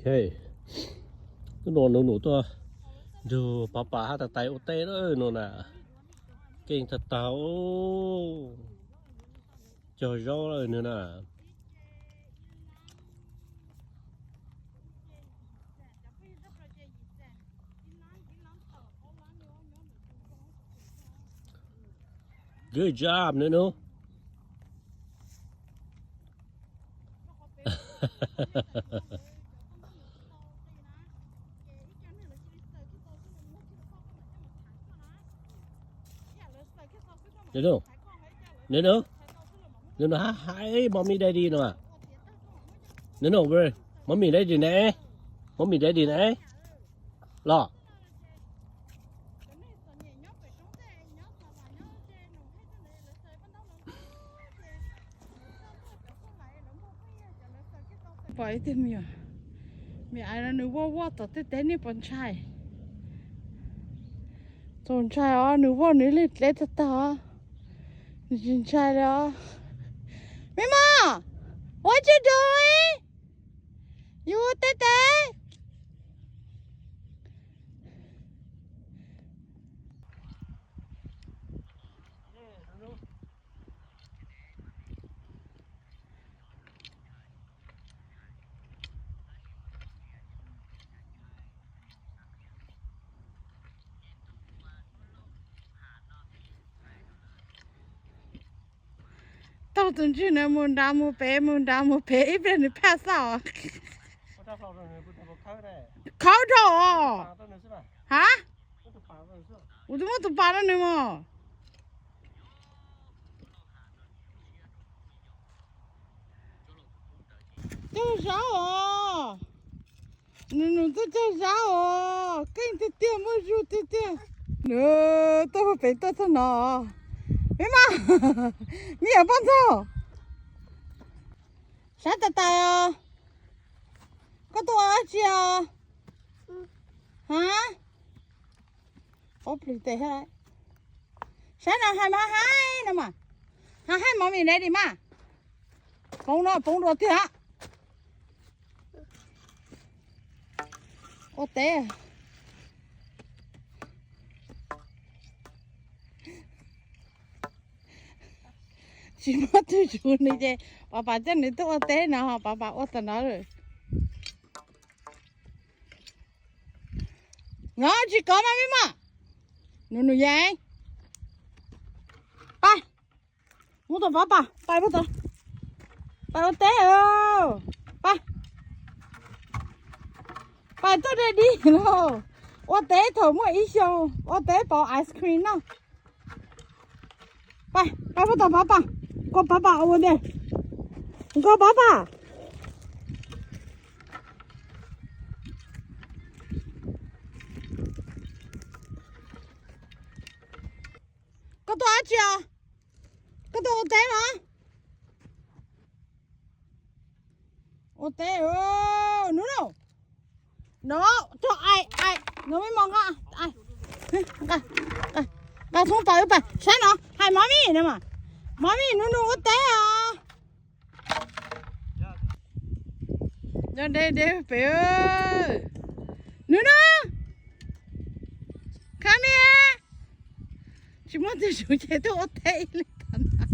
Hey, hnub no Nus Nus tuaj nrog Pov Pov hab Tais Tais ua teb no na. Keej tag tag, cog zaub lawm nws na. Good job, Nus Nus. Nus Nus, Nus Nus, Nus Nus, hi, hi, mommy daddy no. Nus Nus, mommy daddy ne, mommy daddy ne. Los. Pom ib tug me nyuam, me aiv no nws vuaj vuaj tom tej teb nej puas ntshai? Txaus ntshai os, nws vuaj nws li dleb tag tag os, nws tsis ntshai li os. Me mom, what you doing? Yuav ua teb tes? Taug tus ntswg no mus nrad mus pem mus nrad mus pem ib pliag nws phaj xaj os. Khawb dhau os. Ha? Kuv twb muab tus pas rau nws mog. Cog zaub os. Nws nws tuaj cog zaub os, keej tiag tiag, muaj zug tiag tiag. Nws tuaj pem tuaj txog no. Me mom, me nyuam poj ntxoog, saib tas tas os. Koj tuaj ua dab tsi os? Ha? Ob plis tes thiab. Saib no, hais mas hais no mas. Hais hais mommy daddy mas. Poob no, poob dua tiag. Ua teb. Tsis muaj tus tswv nws ces Pov Pov coj nws tuaj ua teb no, Pov Pov ua tas no lawm. No tsis kov mas me mom. Nus Nus yeej. Pab, mus tom Pov Pov, pab mus tom, pab ua teb. Pab, pab tuaj daddy los. Ua teb thaum muaj ib xyoos, ua teb pauv ice cream noj. Pab, pab mus tom Pov Pov, nkaug Pov Pov ua ntej, nkaug Pov Pov. Koj tuaj dab tsi os? Koj tuaj ua teb los? Ua teb, Nus Nus. No, cog ai, ai, no me mom nqa, nqa thoob plaws wb pais saib no, hais mommy no mas. Mommy, Nus Nus ua teb os. Nyob deb deb pem. Nus Nus, come here. Tsis muaj tus tswv ces tuaj ua teb ib leeg tag no.